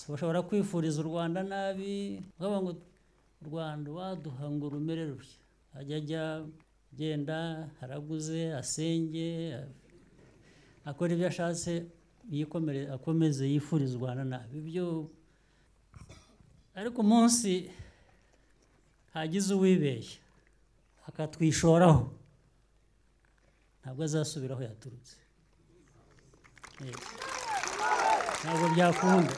Bashobora kwifuriza u Rwanda nabi, bakavuga ngo u Rwanda waduha ngo rumere rutya, ajya ajya genda haraguze asenge akora ibyo ashatse, yikomere akomeze yifuriza u Rwanda nabi ibyo. Ariko umunsi hagize uwibeshya akatwishoraho, ntabwo azasubira aho yaturutse, ntabwo byakunda.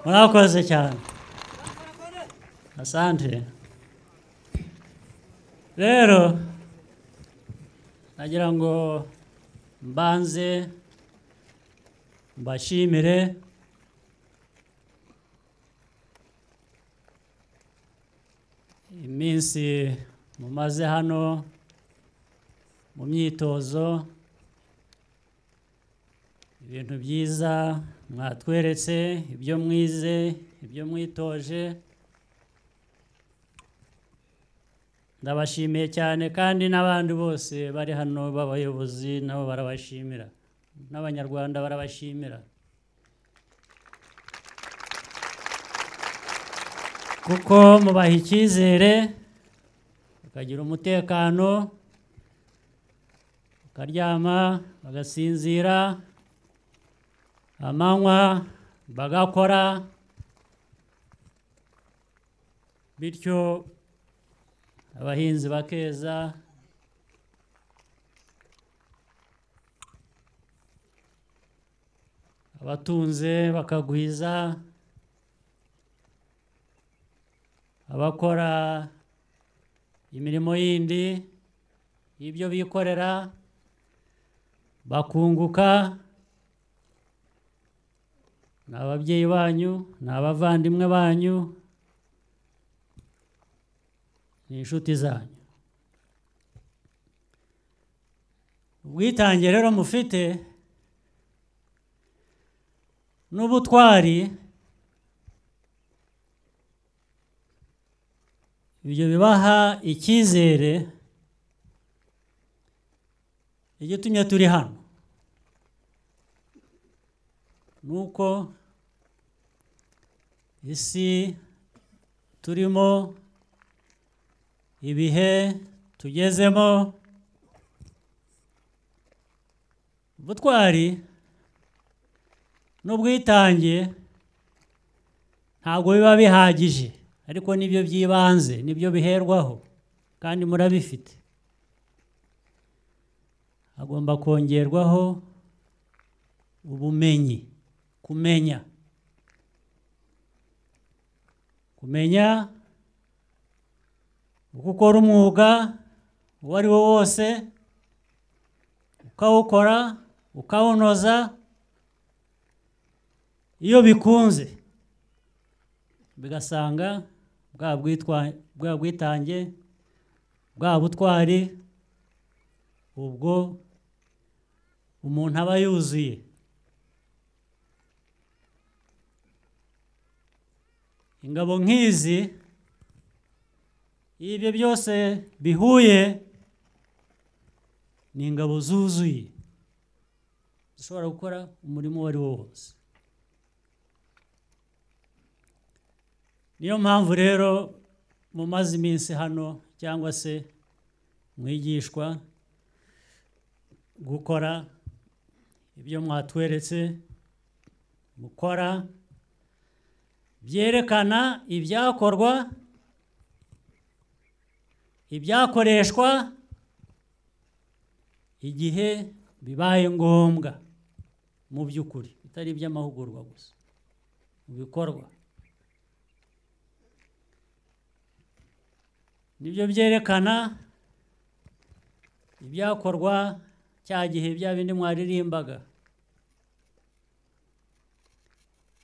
Murakoze cyane, asante. Rero nagira ngo mbanze mbashimire iminsi mumaze hano mu myitozo, ibintu byiza mwatweretse, ibyo mwize, ibyo mwitoje. Ndabashimiye cyane, kandi n'abandi bose bari hano b'abayobozi nabo barabashimira, n'Abanyarwanda barabashimira, kuko mubaha icyizere, bakagira umutekano, bakaryama bagasinzira, amanywa bagakora, bityo abahinzi bakeza, abatunze bakagwiza, abakora imirimo yindi y'ibyo bikorera bakunguka. Ni ababyeyi banyu, ni abavandimwe banyu, ni inshuti zanyu. Ubwitange rero mufite n'ubutwari, ibyo bibaha icyizere. Igitumye turi hano nuko isi turimo, ibihe tugezemo, ubutwari n'ubwitange ntabwo biba bihagije, ariko nibyo by'ibanze, nibyo biherwaho kandi murabifite. Hagomba kongerwaho ubumenyi, kumenya uko ukora umwuga uwo ari wo wose, ukawukora ukawunoza. Iyo bikunze bigasanga bwa bwitange, bwa butwari, ubwo umuntu aba yuzuye. Ingabo nk'izi, ibyo byose bihuye, ni ingabo zuzuye zishobora gukora umurimo uwo ari wo wose. Niyo mpamvu rero mumaze iminsi hano cyangwa se mwigishwa gukora ibyo mwatweretse mukora, byerekana ibyakorwa, ibyakoreshwa igihe bibaye ngombwa mu by'ukuri, bitari iby'amahugurwa gusa, mu bikorwa. Nibyo byerekana ibyakorwa cya gihe bya bindi mwaririmbaga,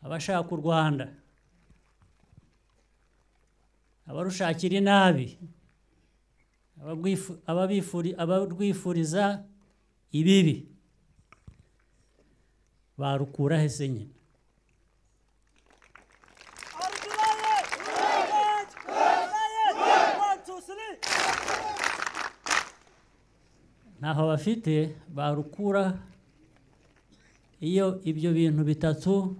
abashaka u Rwanda, abarushakira inabi, abarwifuriza ibibi, barukura hese nyine. Ntaho bafite barukura iyo ibyo bintu bitatu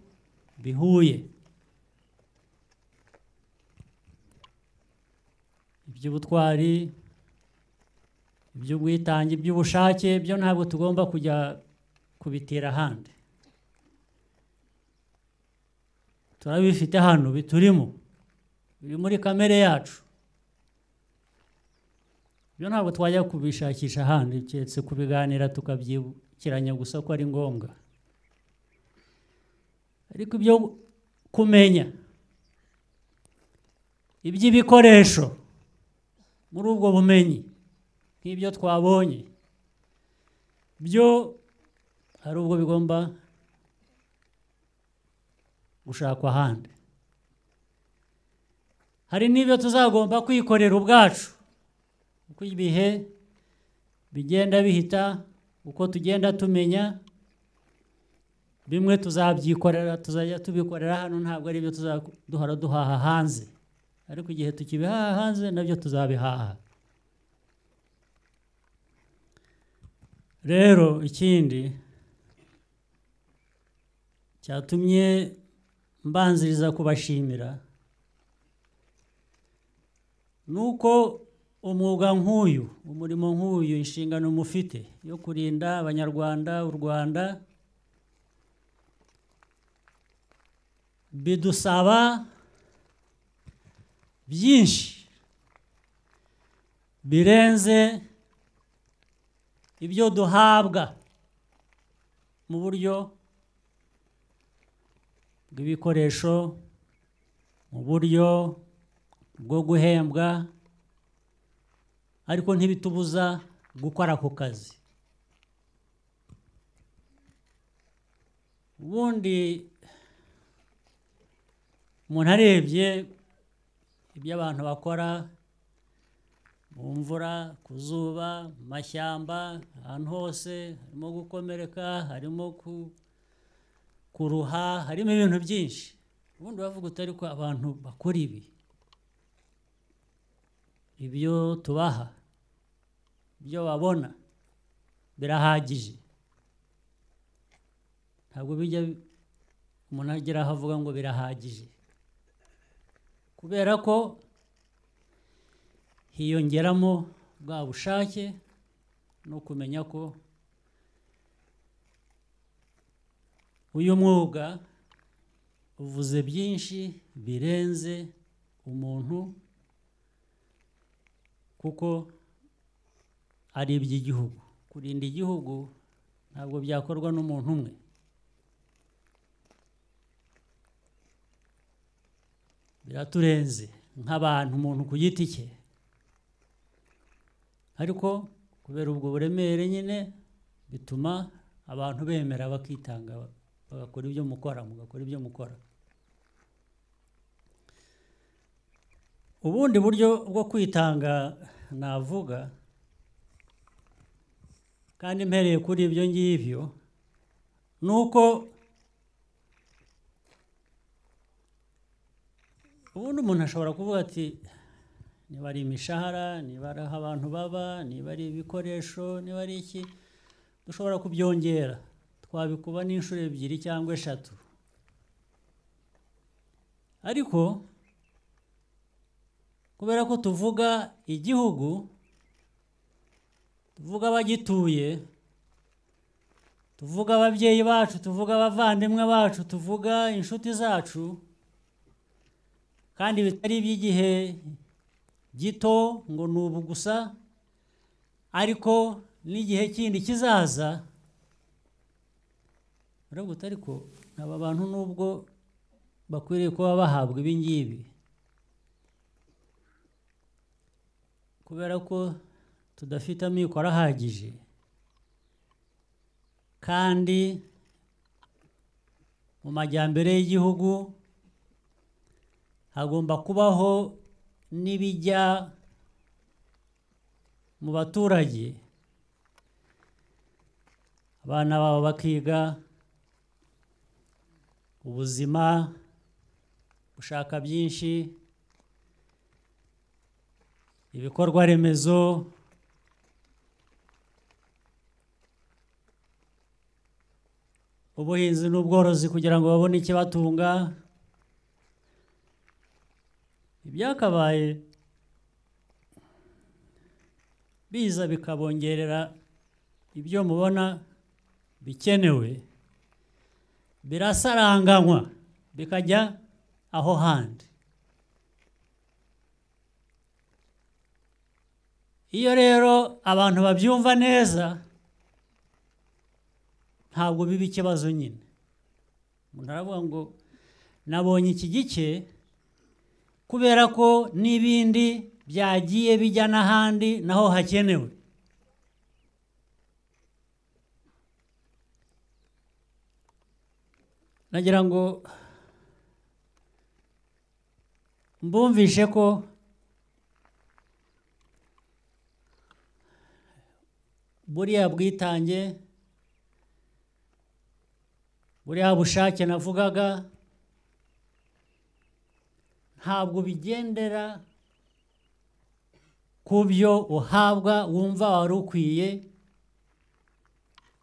bihuye: iby'ubutwari, iby'ubwitange, iby'ubushake. Byo ntabwo tugomba kujya kubitira ahandi, turabifite hano, biturimo, biri muri kamere yacu. Ibyo ntabwo twajya kubishakisha ahandi, keretse kubiganira tukabyibukiranya gusa ko ari ngombwa. Ariko ibyo kumenya iby'ibikoresho muri ubwo bumenyi nk'ibyo twabonye, byo hari ubwo bigomba gushakwa ahandi. Hari n'ibyo tuzagomba kwikorera ubwacu, uko ibihe bigenda bihita, uko tugenda tumenya, bimwe tuzabyikorera, tuzajya tubikorera hano, ntabwo ari ibyo tuzaduhora duhaha hanze, ariko igihe tukibihaha hanze nabyo tuzabihaha. Rero ikindi cyatumye mbanziriza kubashimira nuko umwuga nk'uyu, umurimo nk'uyu, inshingano mufite yo kurinda Abanyarwanda, u Rwanda, bidusaba byinshi birenze ibyo duhabwa mu buryo bw'ibikoresho, mu buryo bwo guhembwa, ariko ntibitubuza gukora ako kazi. Ubundi umuntu arebye ibyo abantu bakora mu mvura, ku zuba, mu mashyamba, ahantu hose, harimo gukomereka, harimo kuruha, harimo ibintu byinshi. Ubundi bavuga utari ko abantu bakora ibi, ibyo tubaha, ibyo babona birahagije. Ntabwo bijya umuntu agera aho avuga ngo birahagije, Kubera ko hiyongeramo bwa bushake no kumenya ko uyu mwuga uvuze byinshi birenze umuntu, kuko ari iby'igihugu. Kurinda igihugu ntabwo byakorwa n'umuntu umwe. Biraturenze nk'abantu, umuntu ku giti cye. Ariko kubera ubwo buremere nyine bituma abantu bemera bakitanga, bagakora ibyo mukora, mugakora ibyo mukora. Ubundi buryo bwo kwitanga navuga, kandi mpereye kuri ibyo ngibyo, nuko ubundi umuntu ashobora kuvuga ati niba ari imishahara, niba ari aho abantu baba, niba ari ibikoresho, niba ari iki, dushobora kubyongera, twabikuba n'inshuro 2 cyangwa 3. Ariko kubera ko tuvuga igihugu, tuvuga abagituye, tuvuga ababyeyi bacu, tuvuga abavandimwe bacu, tuvuga inshuti zacu, kandi bitari iby'igihe gito ngo ni ubu gusa, ariko n'igihe kindi kizaza. Uravuga ariko aba bantu nubwo bakwiriye kuba bahabwa ibi ngibi, kubera ko tudafite amikoro ahagije, kandi mu majyambere y'igihugu hagomba kubaho n'ibijya mu baturage, abana babo bakiga, ubuzima bushaka byinshi, ibikorwa remezo, ubuhinzi n'ubworozi kugira ngo babone ikibatunga. Ibyakabaye biza bikabongerera ibyo mubona bikenewe, birasaranganywa bikajya aho handi. Iyo rero abantu babyumva neza, ntabwo biba ikibazo nyine. Umuntu aravuga ngo nabonye iki gice kubera ko n'ibindi byagiye bijya n'ahandi naho hakenewe. Nagira ngo mbumvishe ko buriya bwitange, buriya bushake navugaga, ntabwo bigendera ku byo uhabwa wumva wari ukwiye,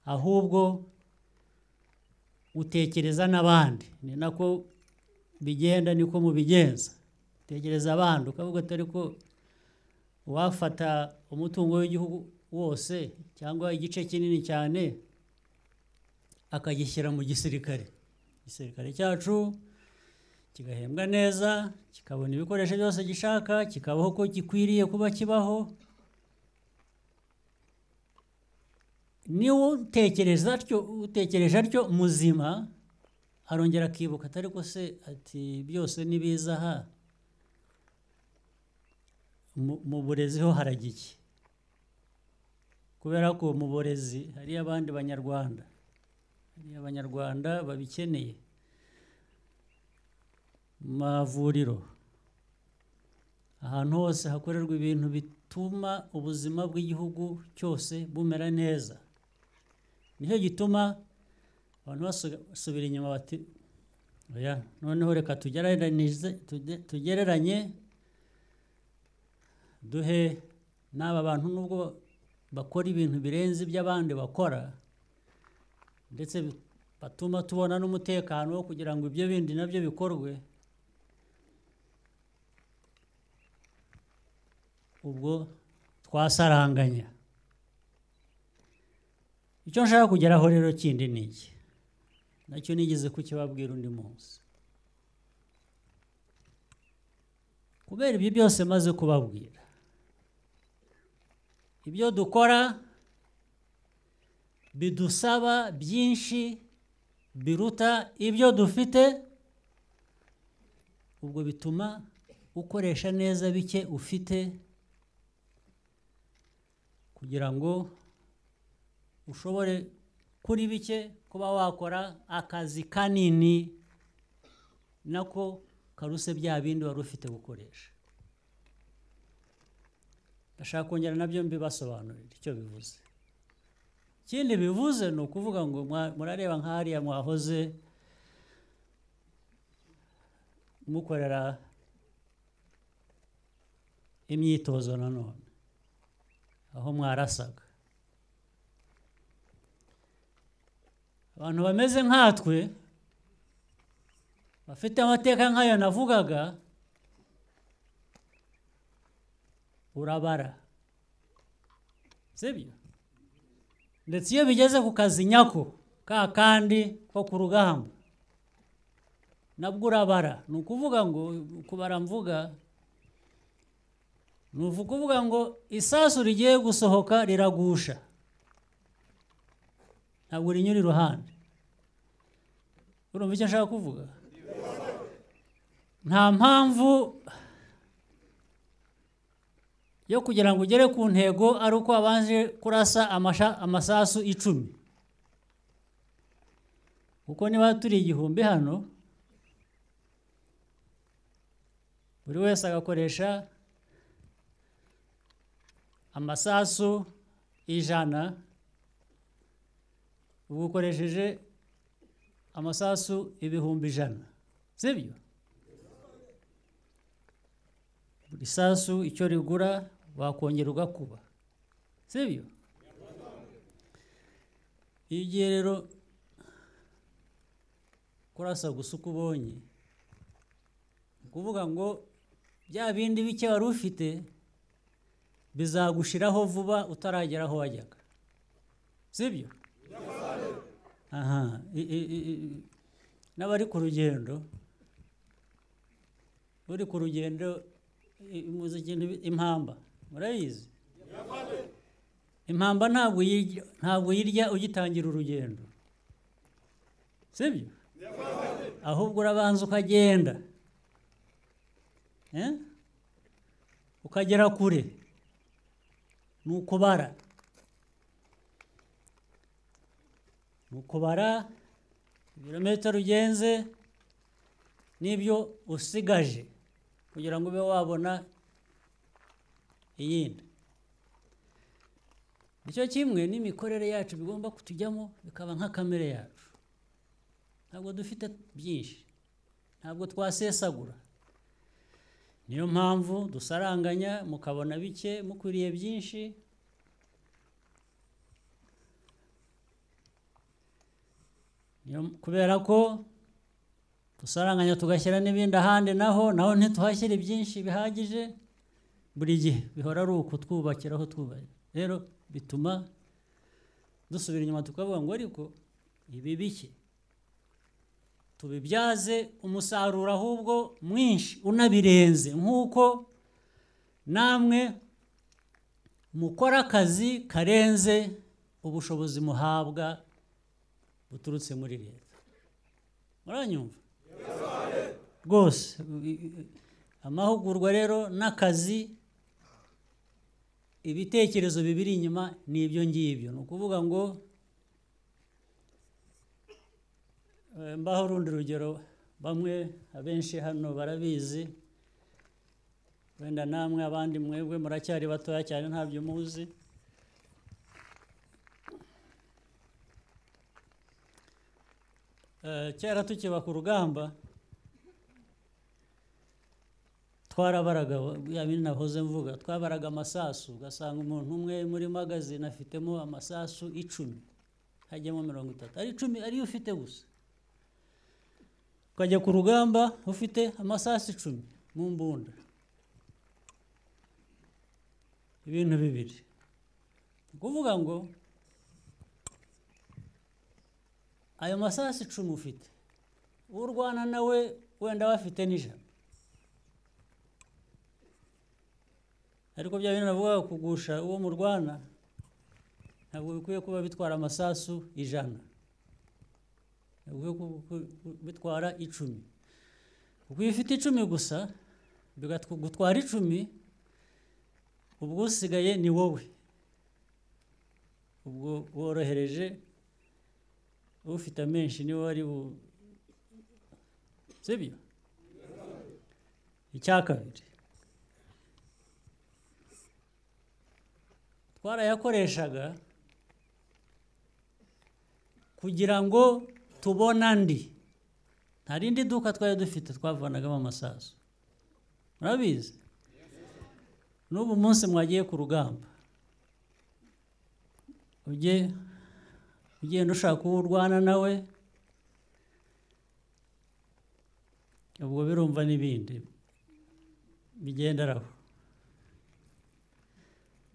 ahubwo utekereza n'abandi. Ni nako bigenda, niko mubigenza. Utekereza abandi ukavuga atari ko wafata umutungo w'igihugu wose cyangwa igice kinini cyane akagishyira mu gisirikare. Igisirikare cyacu kigahembwa neza, kikabona ibikoresho byose gishaka, kikabaho ko gikwiriye kuba kibaho. Niwo utekereza atyo, utekereje atyo muzima, arongera akibuka atari ko se ati byose nibiza aha, mu burezi ho haragiki. Kubera ko mu burezi hari abandi banyarwanda, hari abanyarwanda babikeneye. Mavuriro, ahantu hose hakorerwa ibintu bituma ubuzima bw'igihugu cyose bumera neza. Nicyo gituma abantu basubira inyuma bati oya, noneho reka tugereranye, duhe n'aba bantu nubwo bakora ibintu birenze iby'abandi bakora, ndetse batuma tubona n'umutekano wo kugira ngo ibyo bindi nabyo bikorwe. Ubwo twasaranganya. Icyo nshaka kugeraho rero kindi ni iki, nacyo nigeze kukibabwira undi munsi. Kubera ibyo byose maze kubabwira, ibyo dukora bidusaba byinshi biruta ibyo dufite, ubwo bituma ukoresha neza bike ufite kugira ngo ushobore kuri bike kuba wakora akazi kanini nako karuse bya bindi wari ufite gukoresha. Ndashaka kongera nabyo mbibasobanurira icyo bivuze. Ikindi bivuze ni ukuvuga ngo murareba nk'ahariya mwahoze mukorera imyitozo nanone aho mwarasaga. Abantu bameze nkatwe bafite amateka nk'ayo navugaga, urabara, sibyo? Ndetse iyo bigeze ku kazi nyako ka kandi ko ku rugamba nabwo urabara. Ni ukuvuga ngo kubara mvuga ni ukuvuga ngo isasu rigiye gusohoka riragusha, ntabwo rinyura iruhande. Urumva icyo nshaka kuvuga? Nta mpamvu yo kugira ngo ugere ku ntego ari uko wabanje kurasa amasasu 10, kuko niba turi 1000 hano, buri wese agakoresha amasasu 100, ubu ukoresheje amasasu 100,000, sibyo? Buri sasu icyo rigura wakongera ugakuba, sibyo? Iyo ugiye rero kurasa gusa uko ubonye, kuvuga ngo bya bindi bike wari ufite bizagushiraho vuba utaragera aho wajyaga, sibyo? Aha, n'abari ku rugendo, uri ku rugendo muzi ikintu impamba, murayizi? Impamba ntabwo yirya ugitangira urugendo, sibyo? Ahubwo urabanza ukagenda, ukagera kure. Ni ukubara, ni ukubara ibirometero ugenze n'ibyo usigaje kugira ngo ube wabona iyindi. Nicyo kimwe n'imikorere yacu bigomba kutujyamo bikaba nka kamere yacu. Ntabwo dufite byinshi, ntabwo twasesagura. Niyo mpamvu dusaranganya mukabona bike mukwiriye byinshi. Kubera ko dusaranganya tugashyira n'ibindi ahandi, naho ntituhashyire byinshi bihagije. Buri gihe bihora ari uku twubakiraho twubakira. Rero bituma dusubira inyuma tukavuga ngo ariko ibi bike tubibyaze umusaruro ahubwo mwinshi unabirenze, nk'uko namwe mukora akazi karenze ubushobozi muhabwa buturutse muri leta. Muranyumva rwose? Amahugurwa rero n'akazi, ibitekerezo bibiri inyuma ni ibyo ngibyo. Ni ukuvuga ngo mbaho urundi rugero, bamwe abenshi hano barabizi, wenda namwe abandi mwebwe muracyari batoya cyane ntabyo muzi. Kera tukiba ku rugamba twarabaraga, ya bindi nahoze mvuga, twabaraga amasasu, ugasanga umuntu umwe muri magazine afitemo amasasu 10, hajyamo 30, ari 10 ariyo ufite gusa. Ukajya ku rugamba ufite amasasu 10 mu mbunda. Ibintu bibiri. Kuvuga ngo ayo masasu 10 ufite, urwana nawe wenda bafite n'ijana. Ariko bya bintu navuga kugusha uwo murwana ntabwo bikwiye kuba bitwara amasasu 100. Ntabwo bitwara 10. Kuko iyo ufite 10 gusa bigatwara 10, ubwo usigaye ni wowe. Ubwo worohereje ufite menshi ni wari sibyo. Icya kabiri, twarayakoreshaga kugira ngo tubone andi. Nta rindi duka twari dufite twavanagamo amasasu. Murabizi? N'ubu munsi mwagiye ku rugamba, ujye ugenda ushaka uwo urwana nawe, ubwo birumva n'ibindi bigenderaho.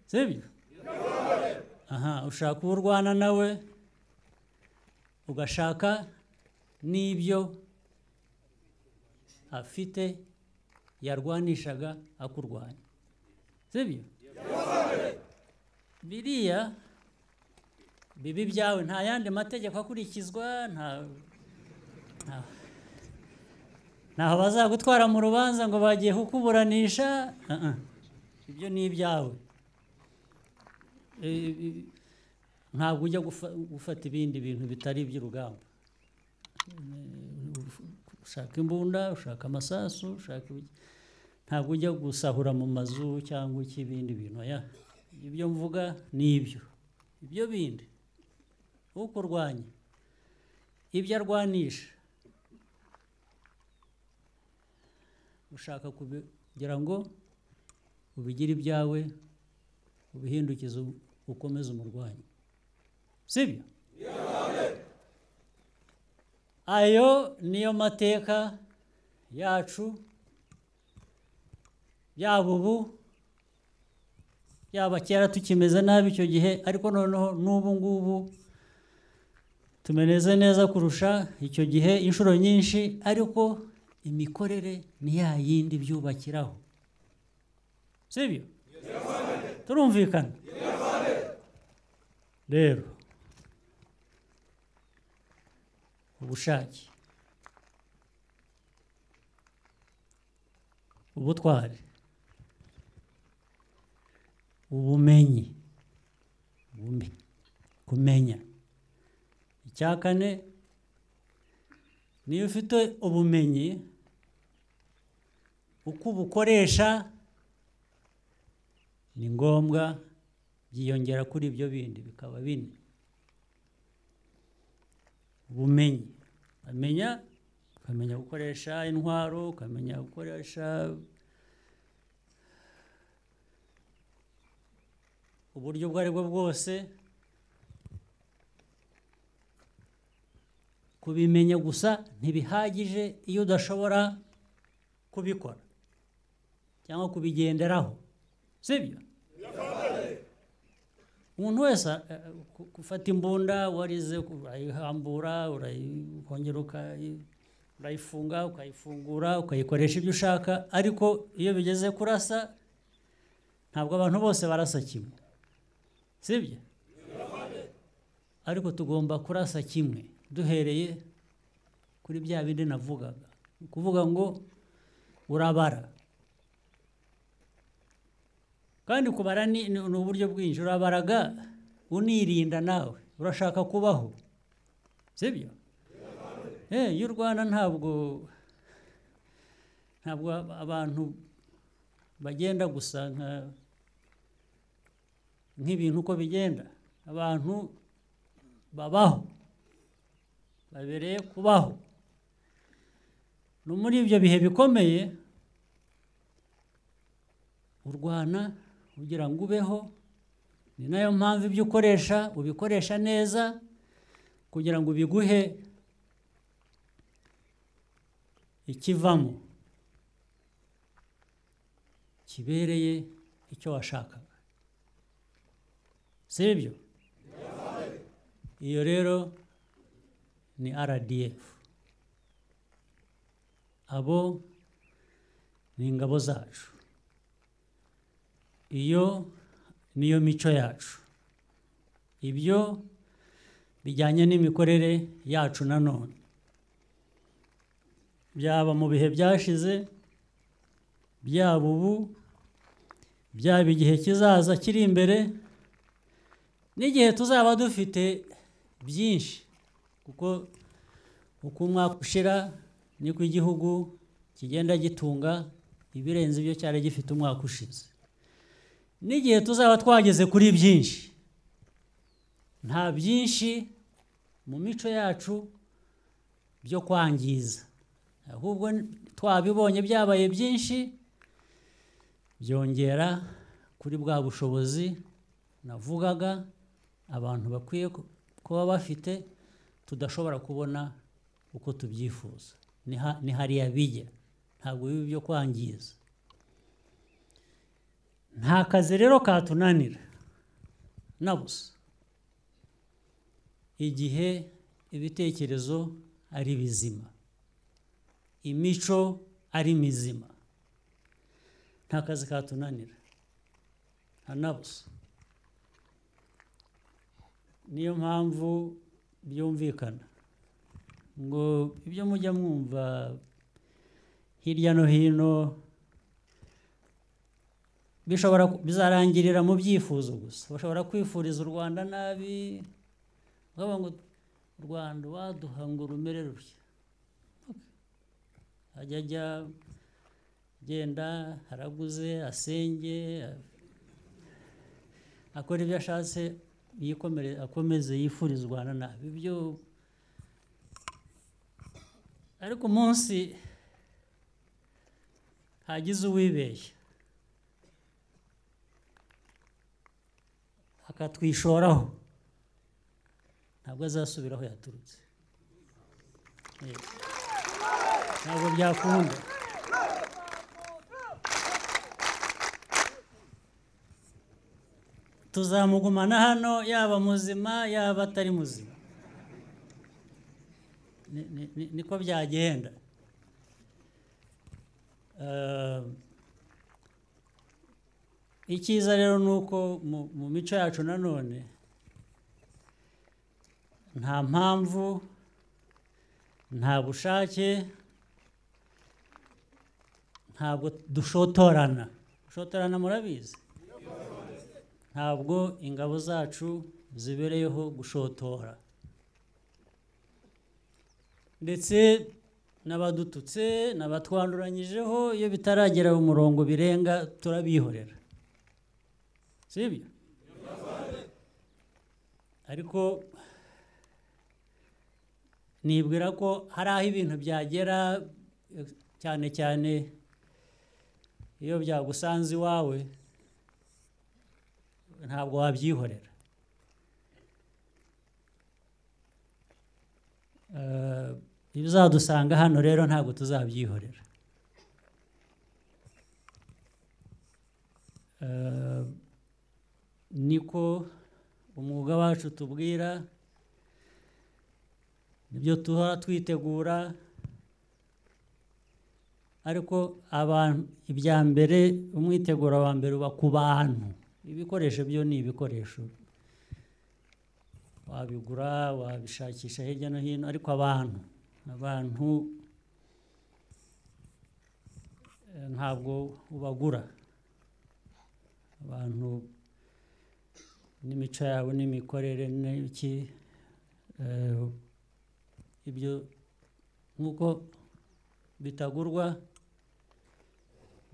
Sibyo? Aha, ushaka uwo urwana nawe, ugashaka n'ibyo afite yarwanishaga akurwanya. Sibyo? Biriya bibi byawe nta yandi mategeko akurikizwa, ntaho bazagutwara mu rubanza ngo bagiye kukuburanisha. Ibyo ni ibyawe. Ntabwo ujya gufata ibindi bintu bitari iby'urugamba. Ushaka imbunda, ushaka amasasu, ushaka, ntabwo ujya gusahura mu mazu cyangwa ikibindi bintu. Ibyo mvuga ni ibyo. Ibyo bindi ukurwanya, ibyo arwanisha, ushaka kugira ngo ubigire ibyawe, ubihindukize, ukomeze umurwanyi. Sibyo? Ayo niyo mateka yacu, yaba ubu, yaba kera tukimeze nabi icyo gihe, ariko noneho n'ubu ngubu tumeneze neza kurusha icyo gihe inshuro nyinshi, ariko imikorere ni ya yindi byubakiraho. Sibyo? Turumvikana? Rero ubushake, ubutwari, ubumenyi, kumenya. Icya kane, niyo ufite ubumenyi uko ubukoresha ni ngombwa, byiyongera kuri ibyo bindi bikaba bine. Ubumenyi, amenya, ukamenya gukoresha intwaro, ukamenya gukoresha uburyo ubwo aribwo bwose. Kubimenya gusa ntibihagije iyo udashobora kubikora cyangwa kubigenderaho. Sibyo? Umuntu wese gufata imbunda warize urayihambura, urayikongera urayifunga, ukayifungura, ukayikoresha ibyo ushaka, ariko iyo bigeze kurasa ntabwo abantu bose barasa kimwe. Sibyo? Ariko tugomba kurasa kimwe duhereye kuri bya bindi navugaga. Kuvuga ngo urabara. Kandi kubara ni uburyo bwinshi. Urabaraga unirinda nawe, urashaka kubaho. Sibyo? Iyo urwana ntabwo abantu bagenda gusa nk'ibintu uko bigenda. Abantu babaho, babereye kubaho. No muri ibyo bihe bikomeye urwana kugira ngo ubeho. Ni nayo mpamvu ibyo ukoresha ubikoresha neza kugira ngo biguhe ikivamo kibereye icyo washakaga. Sibyo? Iyo rero ni RDF. Abo ni ingabo zacu. Iyo niyo mico yacu. Ibyo bijyanye n'imikorere yacu nanone. Byaba mu bihe byashize, byaba ubu, byaba igihe kizaza kiri imbere, n'igihe tuzaba dufite byinshi, kuko uko umwaka ushira niko igihugu kigenda gitunga ibirenze ibyo cyari gifite umwaka ushize. N'igihe tuzaba twageze kuri byinshi, nta byinshi mu mico yacu byo kwangiza, ahubwo twabibonye byabaye byinshi byongera kuri bwa bushobozi navugaga abantu bakwiye kuba bafite tudashobora kubona uko tubyifuza. Ni hariya bijya, ntabwo biba byo kwangiza. Nta kazi rero katunanira na busa igihe ibitekerezo ari bizima, imico ari mizima. Nta kazi katunanira na busa. Niyo mpamvu byumvikana ngo ibyo mujya mwumva hirya no hino bishobora bizarangirira mu byifuzo gusa. Bashobora kwifuriza u Rwanda nabi, bakavuga ngo u Rwanda waduha ngo rumere rutya. Ajya ajya genda haraguze asenge akora ibyo ashatse, yikomere akomeze yifuriza u Rwanda nabi ibyo. Ariko umunsi hagize uwibeshya akatwishoraho, ntabwo azasubiraho yaturutse. Ntabwo byakunda. Tuzamugumana hano, yaba muzima yaba atari muzima, niko byagenda. Icyiza rero nuko mu mico yacu nanone nta mpamvu, nta bushake, ntabwo dushotorana. Gushotorana murabizi, ntabwo ingabo zacu zibereyeho gushotora. Ndetse n'abadututse n'abatwanduranyijeho iyo bitaragera mu murongo birenga turabihorera, sibyo? Ariko nibwira ko hari aho ibintu byagera, cyane cyane iyo byagusanze iwawe ntabwo wabyihorera. Ibizadusanga hano rero ntabwo tuzabyihorera. Niko umwuga wacu tubwira, nibyo tuhora twitegura. Ariko abantu ibya mbere, umwiteguro wa mbere uba ku bantu. Ibikoresho byo ni ibikoresho, wabigura wabishakisha hirya no hino, ariko abantu ntabwo ubagura. Abantu n'imico yabo n'imikorere n'iki, ibyo nk'uko bitagurwa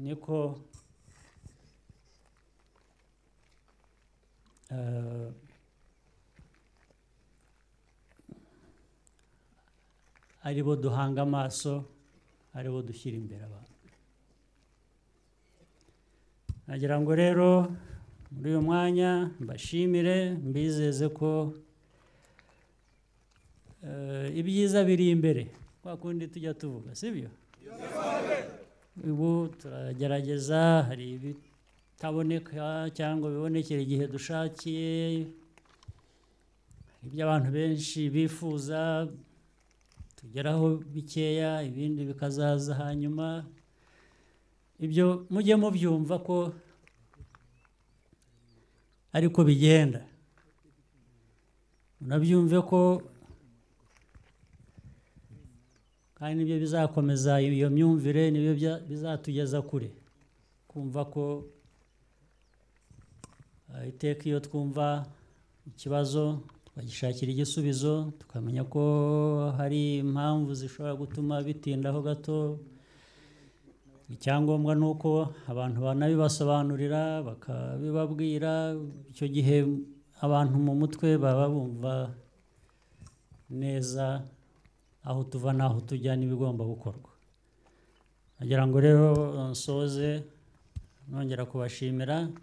niko aribo duhanga amaso, aribo dushyira imbere abantu. Nagira ngo rero muri uyu mwanya mbashimire, mbizeze ko ibyiza biri imbere, kwa kundi tujya tuvuga, sibyo? Ubu turagerageza, hari ibitaboneka cyangwa bibonekera igihe dushakiye, ibyo abantu benshi bifuza tugeraho bikeya, ibindi bikazaza hanyuma. Ibyo mujye mubyumva ko ariko bigenda, munabyumve ko kandi nibyo bizakomeza iyo myumvire, nibyo bizatugeza kure, kumva ko iteka iyo twumva ikibazo tukagishakira igisubizo, tukamenya ko hari impamvu zishobora gutuma bitindaho gato. Icyangombwa ni uko abantu banabibasobanurira, bakabibabwira. Icyo gihe abantu mu mutwe baba bumva neza aho tuva n'aho tujya n'ibigomba gukorwa. Nagira ngo rero nsoze nongera kubashimira,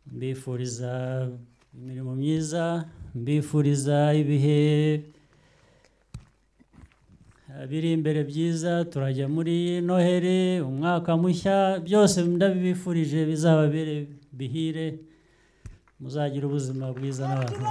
mbifuriza imirimo myiza, mbifuriza ibihe biri imbere byiza. Turajya muri Noheli, umwaka mushya, byose ndabibifurije bizababere bihire, muzagira ubuzima bwiza n'abantu.